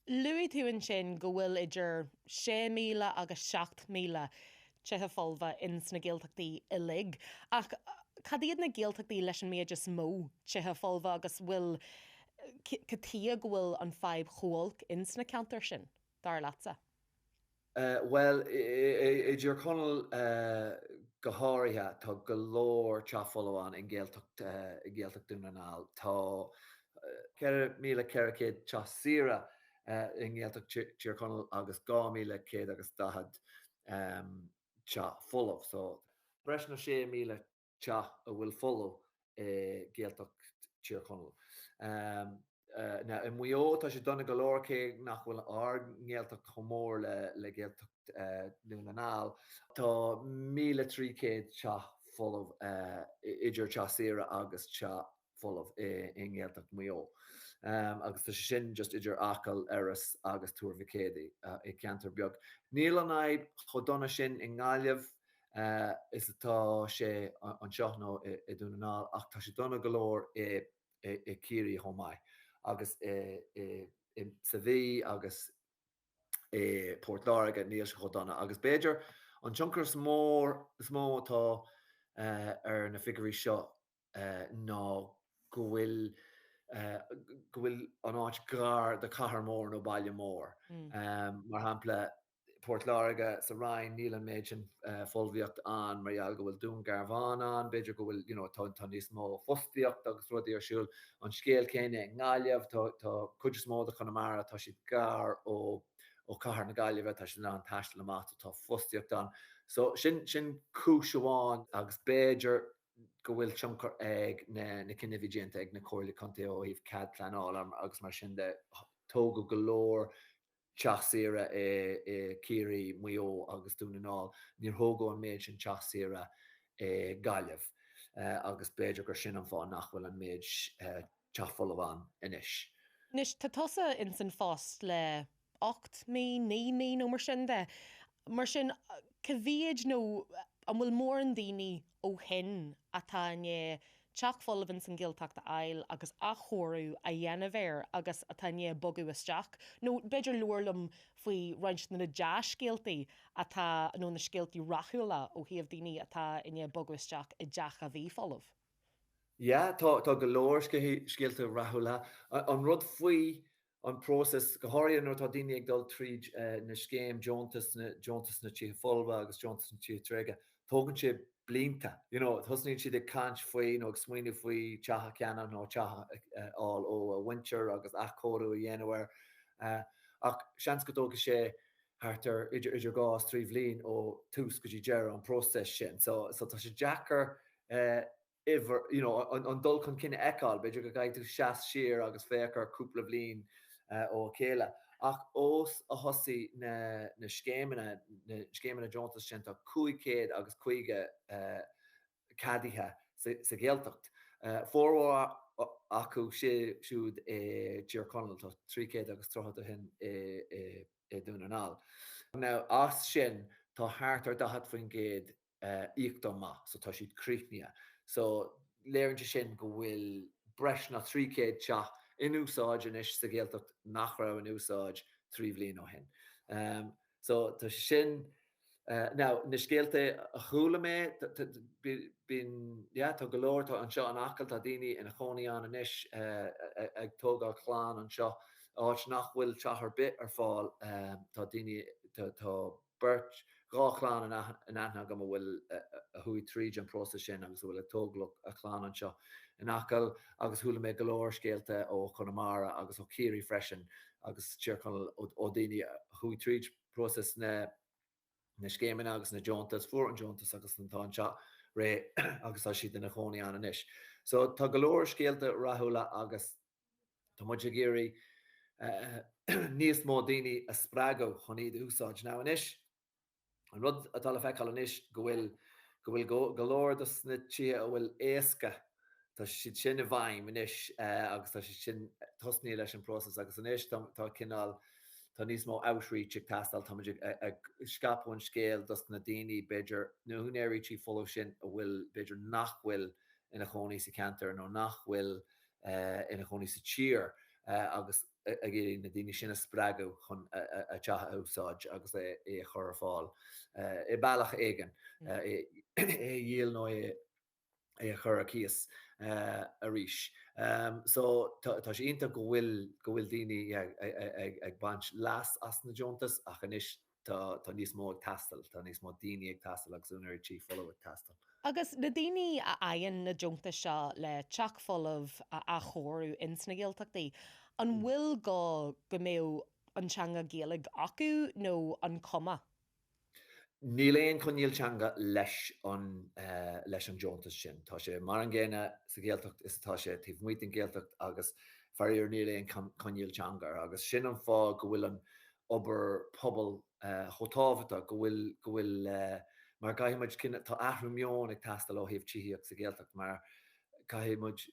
Luaigh tú ansin go bhfuil idir 6,000 agus 7,000 tithe folmha ins na Gaeltachtaí uilig. Ach cad iad na Gaeltachtaí leis an méid is mó tithe folmha agus bhfuil, cad tuige go bhfuil an fadhb chomh holc ins na ceantair sin, dar leatsa? Bhuel, i dTír Chonaill go háirithe, tá go leor teach folamh ann i nGaeltacht, i nGaeltacht Dún na nGall. Tá 4,400 teach saoire i nGaeltacht Tír Chonaill agus 2,140 teach folamh. So, breis ná 6,000 teach a bhfuil folamh i nGaeltacht Tír Chonaill. Now, i Maigh Eo tá sé dona go leor cé nach bhfuil ár nGaeltacht chomh mór le Gaeltacht Dhún na nGall. Tá 1,300 teach folamh idir teach saoire agus teach folamh i nGaeltacht Mhaigh Eo. Agus tá sé sin just idir Acaill, Iorras agus Tuar Mhic Éadaigh i gceantar beag. Níl an fhadhb chomh dona sin i nGaillimh is atá sé anseo nó i Dún na nGall ach tá sé dona go leor i Ciarraí chomh maith agus sa Mhí agus i Port Láirge níl sé chomh dona agus b'fhéidir an tionchar is mó atá ar na figiúirí seo ná go bhfuil go bhfuil an áit gar do chathair mór nó baile mór. Mar shampla, Port Láirge sa Rinn, níl an méid sin folmhaíocht ann mar gheall go bhfuil Dún Garbhán ann, b'fhéidir go bhfuil, you know, tá tá níos mó fostaíocht agus rudaí ar siúl. An scéal céanna i nGaillimh, tá tá cuid is mó de Chonamara, tá siad gar ó ó chathair na Gaillimhe, tá siad in ann taisteal amach, so tá fostaíocht ann. So sin sin cúis amháin agus b'fhéidir go bhfuil tionchar ag na cinntí a bhí déanta ag na Comhairlí Contae ó thaobh cead pleanála agus mar sin de. Tógadh go leor teach saoire i Ciarraí, Maigh Eo agus Dún na nGall. Níor thógadh an méid sin teach saoire i Gaillimh agus b'fhéidir gur sin an fáth nach bhfuil an méid teach folamh ann anois. Anois, tá tusa ins an phost le 8 mí, 9 mí nó mar sin de. Mar sin, cá mhéid nó an bhfuil mórán daoine ó shin atá i ndiaidh teach folamh ins an Ghaeltacht a fháil agus athchóiriú a dhéanamh air agus atá i ndiaidh bogadh isteach? Nó b'fhéidir labhair liom faoi roinnt de na dea-scéaltaí atá, nó na scéaltaí rathúla ó thaobh daoine atá i ndiaidh bogadh isteach i dteach a bhí folamh. Yeah, tá, tá go leor scéalta rathúla. An rud faoi an próiseas, go háirithe nuair atá daoine ag dul tríd na scéim deontas, na deontas na tithe folmha agus deontas na tithe tréigthe, tógann sé blianta. You know, tosnaíonn siad ag caint faoi nó ag smaoineamh faoi teach a cheannach nó teach a fháil ó a mhuintir agus athchóiriú a dhéanamh air. Ach seans go dtógfaidh sé thart ar idir idir 2 is 3 bhliain ó tús go dtí deireadh an próiseas sin. So, so tá sé deacair uimhir, you know, an dul chun cinn a fheiceáil. B'fhéidir go gcaithfidh tú seas siar agus féach ar cúpla bhliain ó a chéile. Ach ós a thosaigh na na scéimeanna, na scéimeanna deontais sin, tá 550 ceadaithe sa Ghaeltacht. Formhór acu siúd i dTír Chonaill, tá 330 de sin i Dún na nGall. Now as sin tá thart ar 40% íoctha amach, so tá siad críochnaithe. So léiríonn sé sin go bhfuil breis ná 300 teach in úsáid anois sa Ghaeltacht nach raibh in úsáid 3 bhliain ó shin. So tá sé sin, now na scéalta a chuala mé, bíonn, yeah, tá go leor, tá anseo in Acaill, tá daoine ina chónaí ann anois ag tógáil clann anseo, áit nach bhfuil teach ar bith ar fáil, tá daoine, tá beirt, 2 chlann in aithne agam a bhfuil, a chuaigh tríd an próiseas sin agus a bhfuil ag tógáil a clann anseo in Acaill agus chuala mé go leor scéalta ó Chonamara agus ó Chiarraí freisin agus Tír Chonaill ó daoine a chuaigh tríd próiseas na na scéimeanna agus na deontas, fuair an deontas agus tá an teach réidh agus tá siad ina chónaí ann anois. So tá go leor scéalta rathúla agus Tá muid ag iarraidh níos mó daoine a spreagadh chun iad a úsáid. Now anois, an rud atá le feiceáil anois go bhfuil go bhfuil go leor dos na tithe a bhfuil éasca, tá siad sin i bhfeidhm anois agus tá siad sin tosnaithe leis an próiseas agus anois tá tá cineál tá níos mó outreach ag teastáil, tá muid ag scaipeadh an scéil dos na daoine b'fhéidir na húinéirí tí folamh sin a bhfuil b'fhéidir nach bhfuil ina chónaí sa cheantar nó nach bhfuil ina chónaí sa tír. agus ag iarraidh na daoine sin a spreagadh chun a dteach a úsáid agus é a chur ar fáil i bealach éigin, é a dhíol nó é a chur ar cíos arís. So tá sé iontach go bhfuil go bhfuil daoine ag baint leas as na deontais ach anois Tá, tá níos mó ag teastáil, tá níos mó daoine ag teastáil agus úinéirí tí folamh ag teastáil. Agus na daoine a fhaigheann na deontais seo le teach folamh a athchóiriú ins na Gaeltachtaí, an bhfuil gá go mbeadh an teanga Gaeilge acu nó an cuma? Níl aon choinníoll teanga leis an, leis an deontas sin. Tá sé mar an gcéanna sa Ghaeltacht is atá sé taobh amuigh den Ghaeltacht agus faraor níl aon choinníoll teanga air agus sin an fáth go bhfuil an obair pobail chomh tábhachtach, go bhfuil, go bhfuil, mar caithfidh muid cinneadh, tá athrú meoin ag teastáil ó thaobh tithíocht sa Ghaeltacht mar caithfidh muid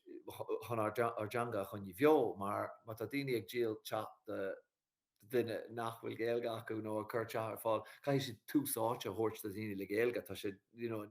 chun ár dteanga a choinní bheo mar má tá daoine ag díol teach do duine nach bhfuil Gaeilge acu nó ag cur teach ar fáil, caithfidh siad tús áite a thabhairt do dhaoine le Gaeilge, tá sé, you know.